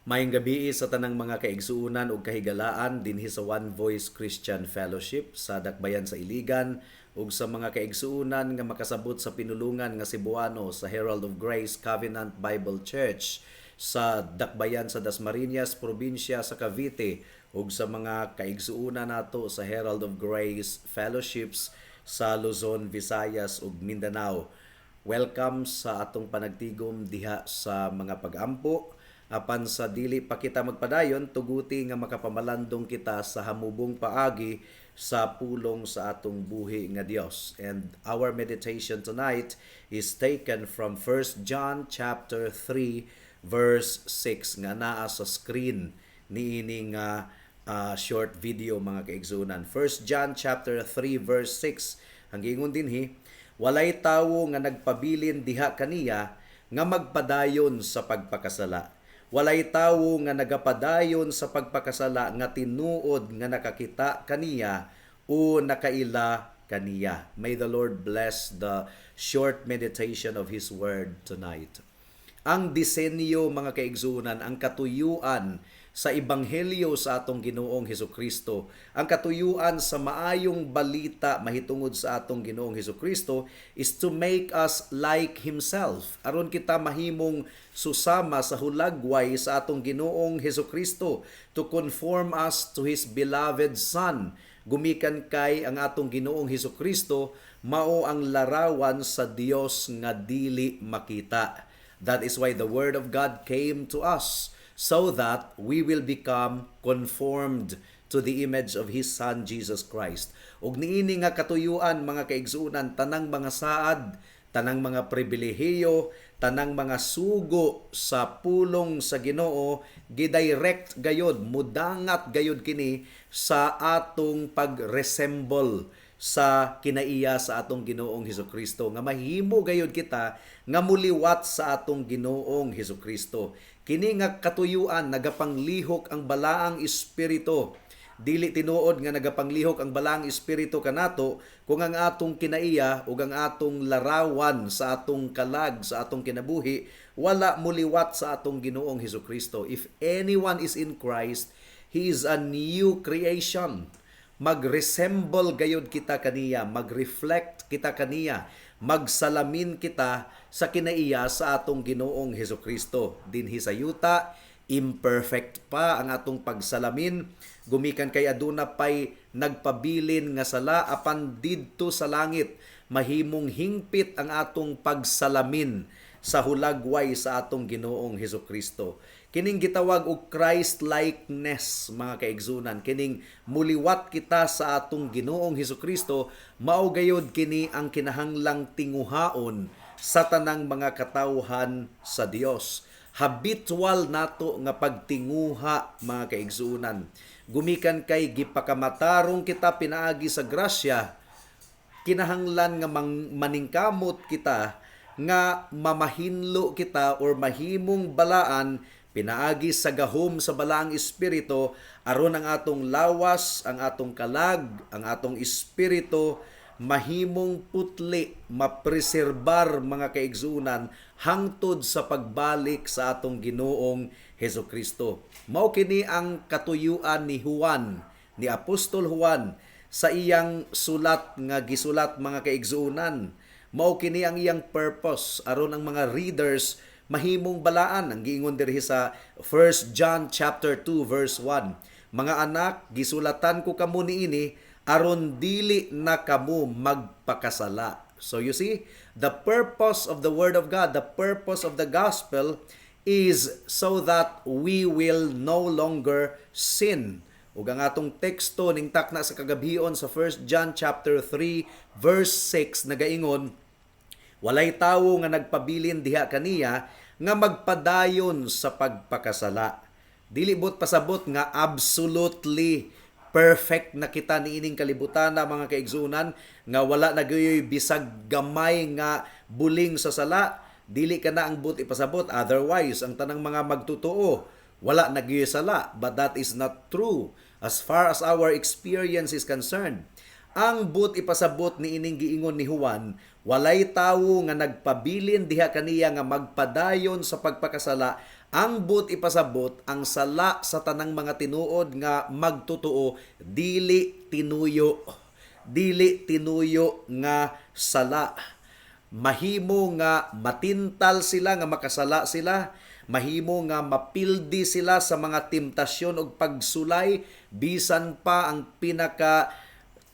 Maayong gabii sa tanang mga kaigsuonan ug kahigalaan dinhi sa One Voice Christian Fellowship sa Dakbayan sa Iligan ug sa mga kaigsuonan nga makasabot sa pinulungan nga Cebuano sa Herald of Grace Covenant Bible Church sa Dakbayan sa Dasmariñas, probinsya sa Cavite, ug sa mga kaigsuonan nato sa Herald of Grace Fellowships sa Luzon, Visayas ug Mindanao. Welcome sa atong panagtigom diha sa mga pag-ampo. Apan sa dili pa kita magpadayon, tuguti nga makapamalandong kita sa hamubong paagi sa pulong sa atong buhi nga Dios. And our meditation tonight is taken from 1 John chapter 3 verse 6 nga naa sa screen niini nga short video, mga kaigsuonan. 1 John chapter 3 verse 6. Ang giingon dinhi, "Walay tawo nga nagpabilin diha kaniya nga magpadayon sa pagpakasala. Walay tawo nga nagapadayon sa pagpakasala nga tinuod nga nakakita kaniya o nakaila kaniya." May the Lord bless the short meditation of His Word tonight. Ang disenyo, mga kaigsuonan, ang katuyuan sa ebanghelyo sa atong Ginoong Hesus Kristo, ang katuyuan sa maayong balita mahitungod sa atong Ginoong Hesus Kristo is to make us like Himself. Aron kita mahimong susama sa hulagway sa atong Ginoong Hesus Kristo, to conform us to His beloved Son. Gumikan kay ang atong Ginoong Hesus Kristo mao ang larawan sa Dios nga dili makita. That is why the Word of God came to us, so that we will become conformed to the image of His Son Jesus Christ. Ug niini nga katuyuan, mga kaigsuonan, tanang mga saad, tanang mga pribilehiyo, tanang mga sugo sa pulong sa Ginoo gidirect gayod, mudangat gayod kini sa atong pag-resemble sa kinaiya sa atong Ginoong Hesus Kristo, nga mahimo gayod kita nga muliwat sa atong Ginoong Hesus Kristo. Kini nga katuyuan nagapanglihok ang Balaang Espiritu. Dili tinuod nga nagapanglihok ang Balaang Espiritu kanato kung ang atong kinaiya ug ang atong larawan sa atong kalag, sa atong kinabuhi, wala muliwat sa atong Ginoong Hesus Kristo. If anyone is in Christ, he is a new creation. Magresemble gayod kita kaniya, magreflect kita kaniya, magsalamin kita sa kinaiya sa atong Ginoong Hesus Kristo. Dinhi sa yuta, imperfect pa ang atong pagsalamin gumikan kay aduna pay nagpabilin nga sala, apan didto sa langit mahimong hingpit ang atong pagsalamin sa hulagway sa atong Ginoong Hesus Kristo. Kining gitawag og Christ likeness, mga kaigsuonan, kining muliwat kita sa atong Ginoong Hesus Kristo, mao gayod kini ang kinahanglang tinguhaon sa tanang mga katawhan sa Dios. Habitual nato nga pagtinguha, mga kaigsuonan. Gumikan kay gipakamatarong kita pinaagi sa grasya, kinahanglan nga maningkamot kita nga mamahinlo kita or mahimong balaan pinaagi sa gahom sa Balaang Espiritu, aron ang atong lawas, ang atong kalag, ang atong espiritu mahimong putli, mapreserbar, mga kaigsuonan, hangtod sa pagbalik sa atong Ginoong Hesus Kristo. Mao kini ang katuyuan ni Juan, ni Apostol Juan, sa iyang sulat nga gisulat, mga kaigsuonan. Mao kini ang iyang purpose, aron ang mga readers mahimong balaan. Ang giingon diri sa 1 John chapter 2 verse 1, "Mga anak, gisulatan ko kamo niini aron dili na kamo magpakasala." So you see, the purpose of the Word of God, the purpose of the gospel is so that we will no longer sin. Ug ang atong teksto ning takna sa kagabhion sa 1 John chapter 3 verse 6 nagaingon, "Walay tawo nga nagpabilin diha kaniya nga magpadayon sa pagpakasala." Dili buot pasabot nga absolutely perfect na kita niining kalibutan na, mga kaigsuonan, nga wala na gayoy bisag gamay nga buling sa sala. Dili kana ang buot ipasabot, otherwise ang tanang mga magtotoo wala na gayoy sala, but that is not true as far as our experience is concerned. Ang buot ipasabot ni ining giingon ni Juan, walay tawo nga nagpabilin diha kaniya nga magpadayon sa pagpakasala. Ang buot ipasabot, ang sala sa tanang mga tinuod nga magtotoo dili tinuyo. Dili tinuyo nga sala. Mahimo nga matintal sila nga makasala sila, mahimo nga mapildi sila sa mga temptasyon ug pagsulay, bisan pa ang pinaka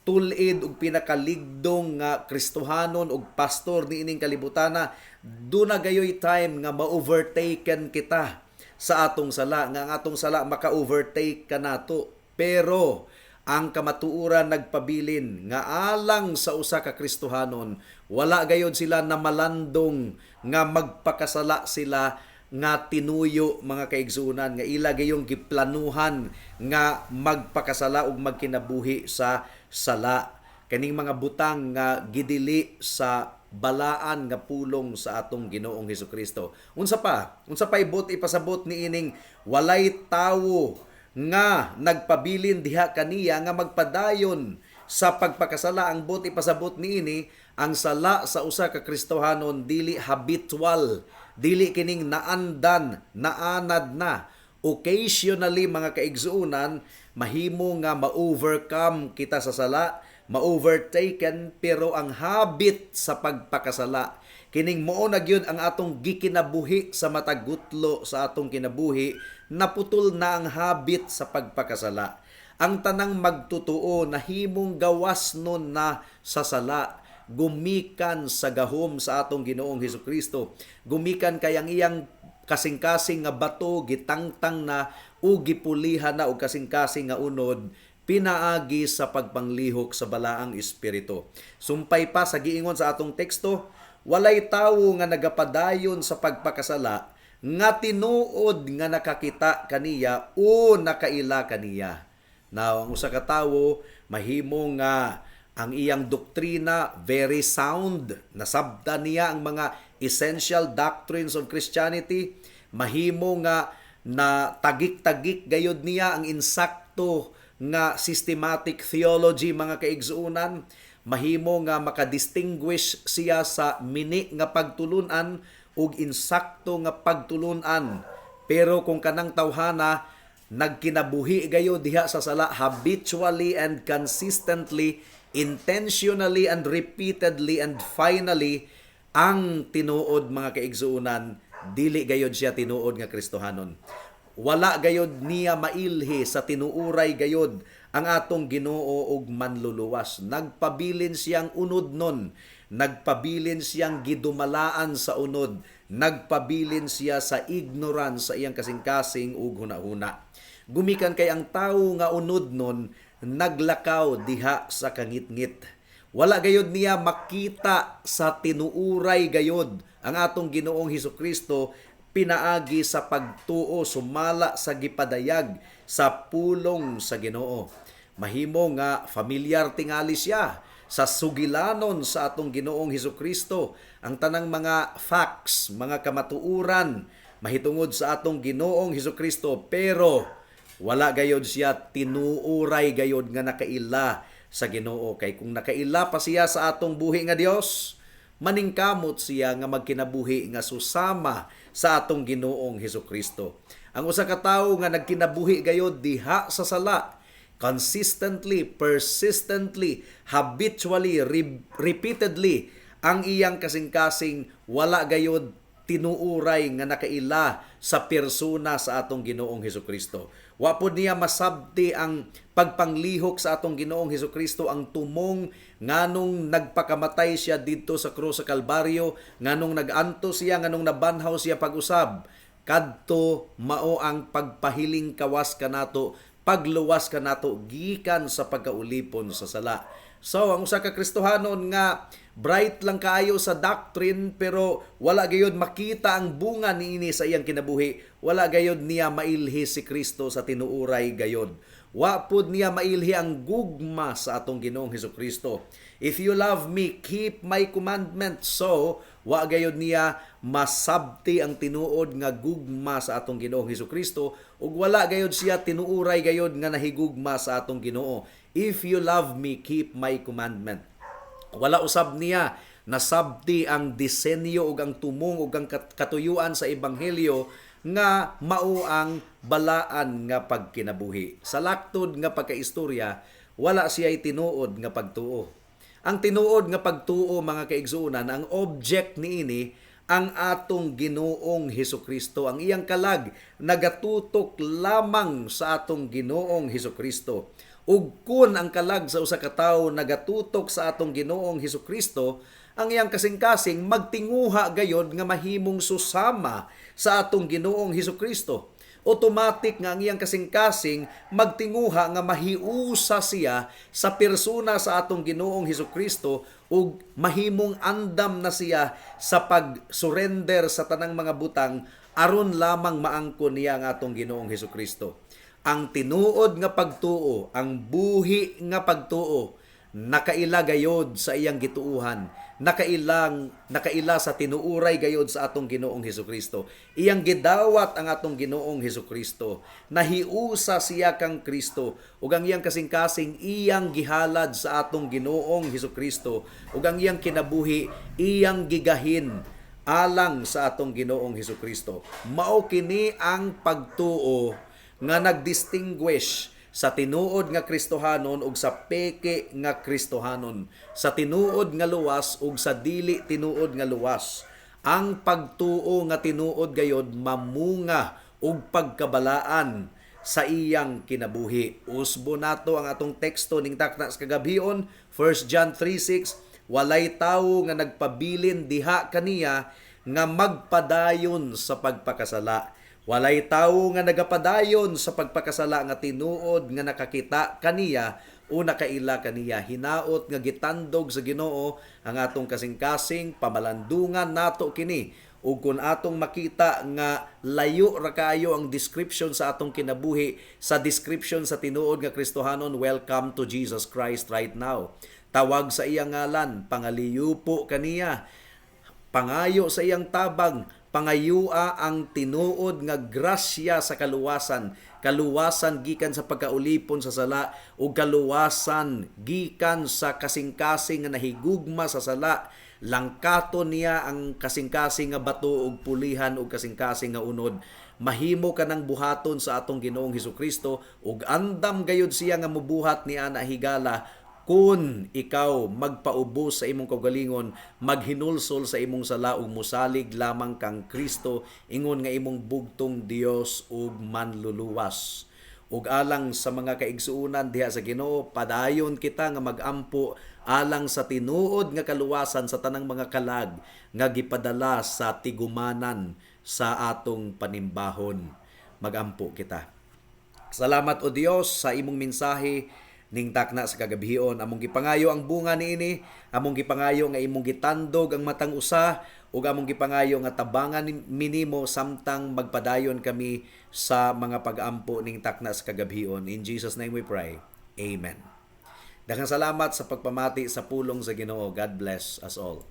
tulid ug pinakaligdong nga Kristohanon ug pastor niining kalibutana, duna gayoy time nga ma-overtaken kita sa atong sala, nga ang atong sala maka-overtake kanato. Pero ang kamatuoran nagpabilin nga alang sa usa ka Kristohanon, wala gayod sila na malandong nga magpakasala sila nga tinuyo, mga kaigsuonan, nga ila gayong giplanuhan nga magpakasala ug magkinabuhi sa sala, kaning mga butang nga gidili sa balaan nga pulong sa atong Ginoong Hesukristo. Unsa pa? Unsa pa buot ipasabot niining walay tawo nga nagpabilin diha kaniya nga magpadayon sa pagpakasala? Ang buot ipasabot niini, ang sala sa usa ka Kristohanon dili habitual, dili kining naandan, naanad na. Occasionally, mga kaigsuonan, mahimo nga ma-overcome kita sa sala, ma-overtaken, pero ang habit sa pagpakasala, kining mao na gyud ang atong gikinabuhi sa matag gutlo sa atong kinabuhi, naputol na ang habit sa pagpakasala. Ang tanang magtotoo nahimong gawas nun na sa sala gumikan sa gahom sa atong Ginoong Hesukristo. Gumikan kay ang iyang kasing-kasing nga bato gitangtang na o gipulihan na og kasing-kasing nga unod pinaagi sa pagpanglihok sa Balaang Espiritu. Sumpay pa sa giingon sa atong teksto, walay tawo nga nagapadayon sa pagpakasala nga tinuod nga nakakita kaniya o nakaila kaniya. Now, ang usa ka tawo mahimo nga ang iyang doktrina very sound, nasabtan niya ang mga essential doctrines of Christianity, mahimo nga na tagik-tagik gayod niya ang insakto nga systematic theology, mga kaigsuonan, mahimo nga makadistinguish siya sa mini nga pagtulunan ug insakto nga pagtulunan. Pero kung kanang tawhana nagkinabuhi gayod diha sa sala habitually and consistently, intentionally and repeatedly, and finally, ang tinuod, mga kaigsuonan, dili gayod siya tinuod nga Kristohanon. Wala gayod niya mailhi sa tinuuray gayod ang atong Ginoo ug Manluluwas. Nagpabilin siyang unod nun, nagpabilin siyang gidumalaan sa unod, nagpabilin siya sa ignorance sa iyang kasing-kasing ug hunahuna. Gumikan kay ang tawo nga unod nun naglakaw diha sa kangitngit. Wala gayod niya makita sa tinuuray gayod ang atong Ginoong Hesukristo pinaagi sa pagtuo sumala sa gipadayag sa pulong sa Ginoo. Mahimo nga familiar tingali siya sa sugilanon sa atong Ginoong Hesukristo, ang tanang mga facts, mga kamatuoran mahitungod sa atong Ginoong Hesukristo, pero wala gayod siya tinuuray gayod nga nakaila sa Ginoo, kay kung nakaila pa siya sa atong buhi nga Dios, maningkamot siya nga magkinabuhi nga susama sa atong Ginoong Hesukristo. Ang usa ka tawo nga nagkinabuhi gayod diha sa sala consistently, persistently, habitually, repeatedly, ang iyang kasing-kasing wala gayod tinuuray nga nakaila sa persona sa atong Ginoong Hesukristo. Wa pod niya masabti ang pagpanglihok sa atong Ginoong Hesukristo, ang tumong nganong nagpakamatay siya didto sa krus sa Kalbaryo, nganong nag-antos siya, nganong nabanhaw siya pag-usab. Kadto mao ang pagpahiling kawas kanato, pagluwas kanato gikan sa pagkaulipon sa sala. So, ang usa ka Kristohanon nga bright lang kaayo sa doctrine pero wala gayod makita ang bunga niini sa iyang kinabuhi, wala gayod niya mailhi si Kristo sa tinuuray gayod. Wa pud niya mailhi ang gugma sa atong Ginoong Hesukristo. "If you love me, keep my commandments." So, Wa gayod niya masabti ang tinuod nga gugma sa atong Ginoong Hesukristo ug wala gayod siya tinuuray gayod nga nahigugma sa atong Ginoo. "If you love me, keep my commandment." Wala usab niya nasabti ang disenyo ug ang tumong ug ang katuyuan sa ebanghelyo nga mao ang balaan nga pagkinabuhi. Sa laktod nga pagkaistorya, wala siya tinuod nga pagtuo. Ang tinuod nga pagtuo, mga kaigsuonan, ang object niini ang atong Ginoong Hesukristo. Ang iyang kalag nagatutok lamang sa atong Ginoong Hesukristo. Ug kun ang kalag sa usa ka tawo nagatutok sa atong Ginoong Hesukristo, ang iyang kasing-kasing magtinguha gayod nga mahimong susama sa atong Ginoong Hesukristo. Automatic nga ang iyang kasing-kasing magtinguha nga mahiusa siya sa persona sa atong Ginoong Hesukristo ug mahimong andam na siya sa pag-surrender sa tanang mga butang aron lamang maangkon niya ang atong Ginoong Hesukristo. Ang tinuod nga pagtuo, ang buhi nga pagtuo, nakaila gayod sa iyang gituuhan, nakaila sa tinuuray gayod sa atong Ginoong Hesukristo. Iyang gidawat ang atong Ginoong Hesukristo. Nahiusa siya kang Kristo ug ang iyang kasing-kasing iyang gihalad sa atong Ginoong Hesukristo ug ang iyang kinabuhi iyang gigahin alang sa atong Ginoong Hesukristo. Mao kini ang pagtuo nga nagdistinguish sa tinuod nga Kristohanon ug sa peke nga Kristohanon, sa tinuod nga luwas ug sa dili tinuod nga luwas. Ang pagtuo nga tinuod gayod mamunga og pagkabalaan sa iyang kinabuhi. Usbo nato ang atong teksto ning takna sa kagabhion, 1 John 3:6, "Walay tawo nga nagpabilin diha kaniya nga magpadayon sa pagpakasala. Walay tawo nga nagapadayon sa pagpakasala nga tinuod nga nakakita kaniya o nakaila kaniya." Hinaot nga gitandog sa Ginoo ang atong kasing-kasing, pamalandungan nato kini. Ug kung atong makita nga layo ra kaayo ang description sa atong kinabuhi sa description sa tinuod nga Kristohanon, welcome to Jesus Christ right now. Tawag sa iyang ngalan, pangaliyupo kaniya, pangayo sa iyang tabang, pangayua ang tinuod nga grasya sa kaluwasan, kaluwasan gikan sa pagkaulipon sa sala ug kaluwasan gikan sa kasing-kasing nga nahigugma sa sala. Langkaton niya ang kasing-kasing nga bato ug pulihan og kasing-kasing nga unod. Mahimo ka ng buhaton sa atong Ginoong Hesukristo ug andam gayud siya nga mubuhat ni ana higala kung ikaw magpaubos sa imong kaugalingon, maghinulsol sa imong sala ug musalig lamang kang Kristo ingon nga imong bugtong Dios ug manluluwas. Ug alang sa mga kaigsuonan diha sa Ginoo, padayon kita nga magampo alang sa tinuod nga kaluwasan sa tanang mga kalag nga gipadala sa tigumanan sa atong panimbahon. Magampo kita. Salamat, O Dios, sa imong mensahe ning takna sa kagabhion. Among gipangayo ang bunga niini, among gipangayo nga imong gitandog ang matang usa ug among gipangayo nga tabangan minimo samtang magpadayon kami sa mga pag-ampo ning takna sa kagabhion. In Jesus' name we pray. Amen. Daghang salamat sa pagpamati sa pulong sa Ginoo. God bless us all.